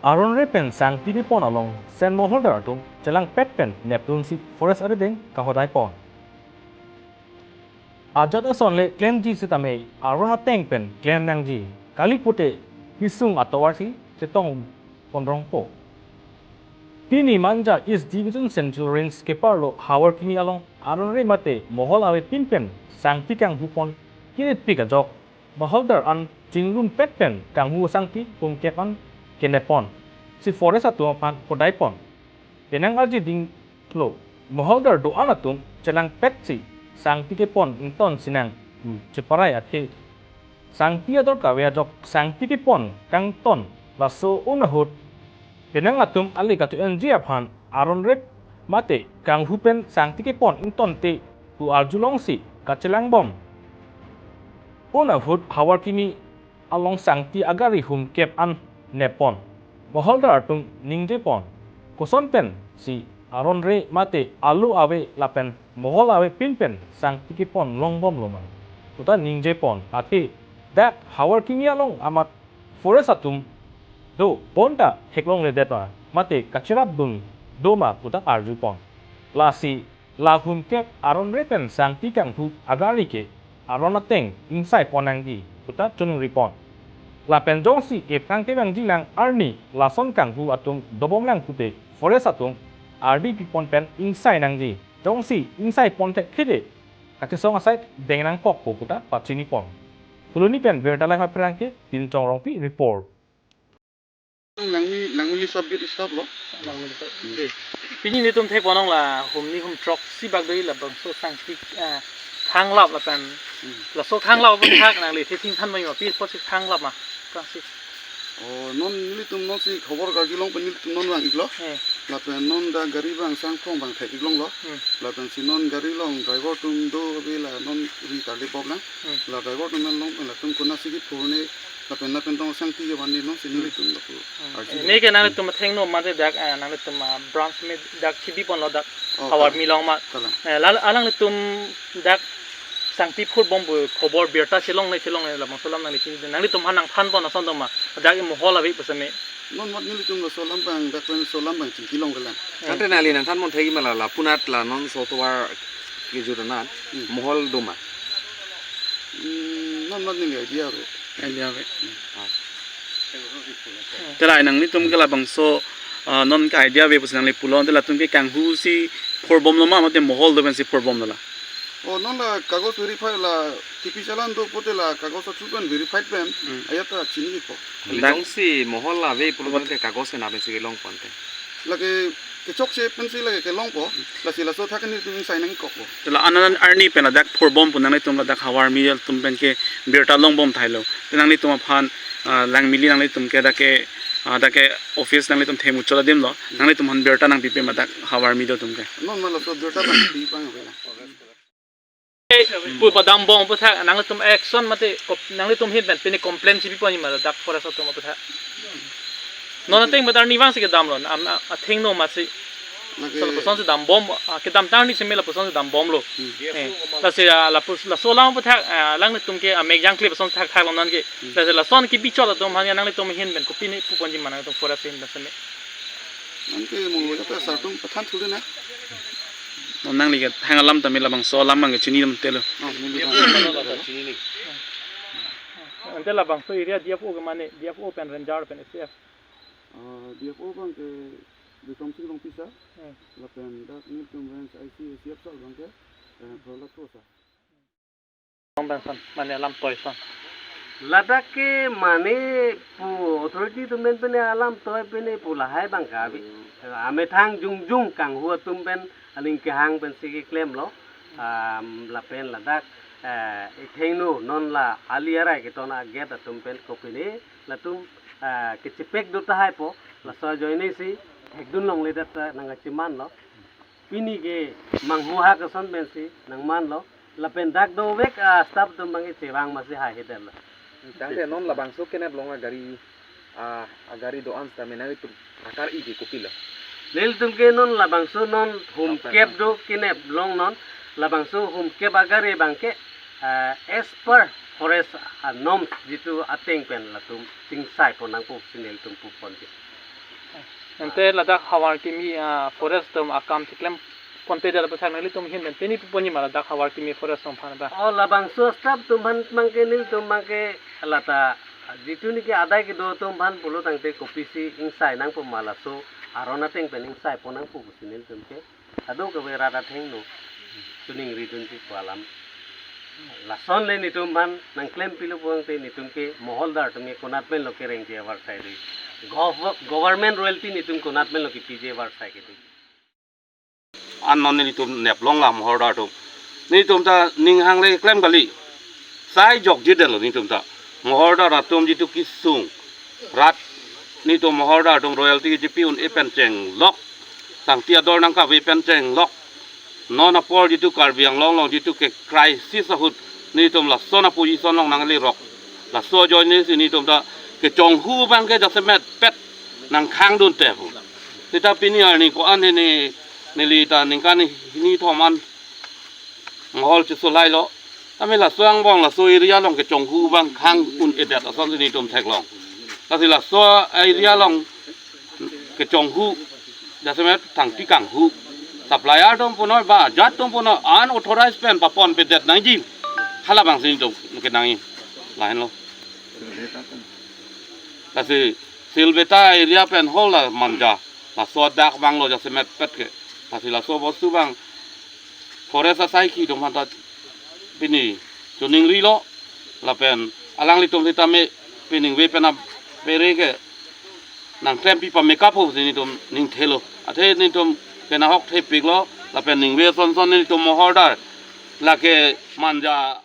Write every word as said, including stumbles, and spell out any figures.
Aron re pen sangti kepon along Sen Moholdar atum chelangpet pen nepdunsi forest arideng kahodai pon. Ajat ason le klemji sitame aron ateng pen klem nangji. Kali pute hisung atovarsi chetong ponrongpo. Pini Manja East Division Central Range keparlo Hawarkimi along aron re mate mohol avepin pen sangti kanghu pon kirit pik ajok Moholdar an chingrumpet pen kanghu sangti pungkep an kenep pon si forest atum aphan hodai pon. Penang arji dinglo, Moholdar do-an atum chelangpetsi sangti kepon ington sinang, hmm, cheparai athe sangti ador kave ajok sangti kepon kangton, laso un ahut penang atum ale katu-enji aphan aron rep mate kanghu pen sangti kepon ingtonte pu arjulongsi kachelangbom. Un ahut Hawarkimi along sangti agari humkep an nep pon. Moholdar atum ningje pon, koson pensi aron re mate alu ave lapen mohol avepin pen sangti kepon longbomlo ma puta ningje pon. Athe dak Hawarkimi along amat forest atum do bonta theklongledet ma mate kacherapdun do ma puta arju pon. Lasi la humkep aron re pen sangti kanghu agari ke aron ateng ingsai pon nangji puta choningri pon. Lapen jongsi kephrang kevangjilang arni lason kanghu atum dobomlang pute forest atum ardi pipon pen ingsai nangji. Jongsi ingsai pon thekthe, kachesong asai deng nangkokpo puta pachini pon. Phuloni pen Birta Live aphrang ke Tinchong Rongpi report. Langmi, Langmili sub beat stop lo. Pini nelitum thek ponong la humni humthroksi bak doi labangso sangti, ah, thanglap lapen, hmm, laso thanglap aphan thak nangli the thingthan mai ma pi apotsi thanglap ma? Prangsi. Oh, non nelitum nonsi khobor karjulong pen nelitum non vang-iklo. Eh. Lapen non dak gari abang sangphong abang thek-iklonglo. Hmm. Lapensi non gari along driver atum do ave, la non ri tarli bok lang. Hmm. La driver atum along pen latum konatsi kephurne lapen lapen tong sangti kevan ne nonsi nelitum lapu. Hmm. Arju. Ne ke nanglitum athengno mate dak, eh, nanglitum, ah, branch me dak chibi ponlo dak, oh, Hawarkimi along ma. Kalang. Eh, la, alanglitum dak sangti phurbom pu khobor birta chelongle chelongle labangso alam nangli chini, nanglitum aphan nangthan pon ason do ma? Dak mohol ave pusitame. Non mat nelitum laso alam abang dak pen laso alam abang chingkilong kelang. Hmm. Tangte nangli nangthan pon thek-ik ma la, lapunat la non so tovar kejut anan, hmm, mohol do ma? Hmm, non mat neli idea ave. Idea ave. Hmm. Ah. Te la nanglitum ke labangso, ah, non ke idea ave pusi nangli pulo, te latum ke kanghu si phurbomlo ma mate mohol do pensi phurbomlo la? Oh, non la kagos verify la, T P challan do pute la kagos achu pen verified pen, hmm, ajat ta chini-ikpo. Dak jongsi mohol ave pulo tangte kagos ke na pensi kelong ponte? Lake kechokche pensi lake kelongpo, lasi laso athak nelitum ingsai nangkokpo. Te la anan arni pen ladak phurbom pu nanglitum ladak Hawarmi atum pen ke birta longbom thailo. Te nanglitum aphan, ah, Langmili nanglitum ke dak ke, ah, dak ke office nanglitum themuchot adim lo. Nanglitum aphan birta nangpipe ma dak Hawarmi do atum ke? Non ma laso birta abang pi abang ave la. Pu padambom aphuthak nanglitum action mate kop-, nanglitum ahin pen pini complain chibi ponji ma dak forest atum aphuthak? Non ateng matar ni vangsi kedamlo, am, a, athengno masi. Lake so lapuson si dambom, ah, kedam tang ni seme lapuson si dambomlo. Hmm. Eh, lasi, ah, lapus, laso alam aphuthak, ah, alanglitum ke, ah, mek jangkle puson thakthak long non ke. Hmm. Lasi lason kebichot atum aphan nanglitum ahin pen kopine pu ponji ma nangtum forest ahin pen seme? Anke munglo jata sartung pathan thule na. Non nangli ke thang alam tame labangso alam abang ke chini lam telo. Oh, munglo. Ante labangso area D F O ke mane, D F O pen ranger pen S T F. Ah, D F O abang ke Bikram Sing Rongpi sir. Hmm. Lapen dak nelitum range I C A C F sir abang ke, eh, Prahlad Kro sir. Tong bang son, mane alam toi son. Ladak ke mane pu authority atum pen pine alam toi pine pu lahai abang ke ave. Amethang jongjong kanghu atum pen aling kehang pensi keklemlo. Am, lapen ladak, eh, ithengno non la ali arai keton a-gate atum pen kopine latum, eh, kechepek do tahai po, laso ajoine si thekdun longledet ta nangkachimanlo. Pini ke manghu ha koson pensi nangmanlo. Lapen dak dovek, ah, staff atum abang ke chevang masi haihedetlo. Tangte non labangso kenep long agari, ah, agari do-an sitame nanglitum akar-i ke kopilo? Nelitum ke non labangso non humkep do kenep long non labangso humkep agari abang ke, ah, as per forest, ah, norms jitu ateng pen latum chingsai pon nangpo si nelitum pu ponji. Ante ladak havar kimi, ah, forest atum akam chiklem ponpe det laputhak nanglitum ahin pen pini pu ponji ma ladak havar kimi forest atum aphan ba? Oh, labangso staff atum aphan abangke nelitum abangke lata jitu niki adai kedo atum aphan pulo tangte kopisi ingsai nangpo ma laso aron ateng pen ingsai pon nangpo pusi nelitum ke kadokave rat athengno choningri dunji pu alam. Lason le netum aphan nangklem pilo pulote netum ke moholdar atum ke konat pen lo kerengji avarsai dei. Gov-, government royalty netum konat pen lo kepiji avarsai ke dei. An non netum neplong la moholdar atum. Netum ta ning hang le klem kali. Sai jokji detlo netum ta. Moholdar atum jitu kesung rat netum moholdar atum royalty kechepi un-e pen chenglok. Tangti ador nangkave pen chenglok. Non apor jitu Karbi Anglong along jitu ke crisis ahut netum lason aposition along nanglerok. Laso ajoine si netum ta kechonghu abangke jasemet pet nangkhang dunte pu. Seta pini arni ko-an hini neli ta ningkan hini thom an mohol chesolailo. Tame laso angbong laso area along kechonghu abang khang un-edet ason si netum theklong. Lasi laso area along kechonghu jasemet tangti kanghu. Supplier atum punoi ba jat atum punoi unauthorized pen paponpedet nangji. Halabang si netum kenangji. Lahenlo. Lasi Silveta area pen hol la Manja. Laso adak abang lo jasemet pet ke. Lasi laso bostu abang forest asaikhi atum aphan ta pini choningrilo. Lapen alanglitum sitame piningve pen apere ke nangklempi pamekappo si netum ningthelo. Athe netum ke nahok thepiklo. Lapen ningve son son netum moholdar lake Manja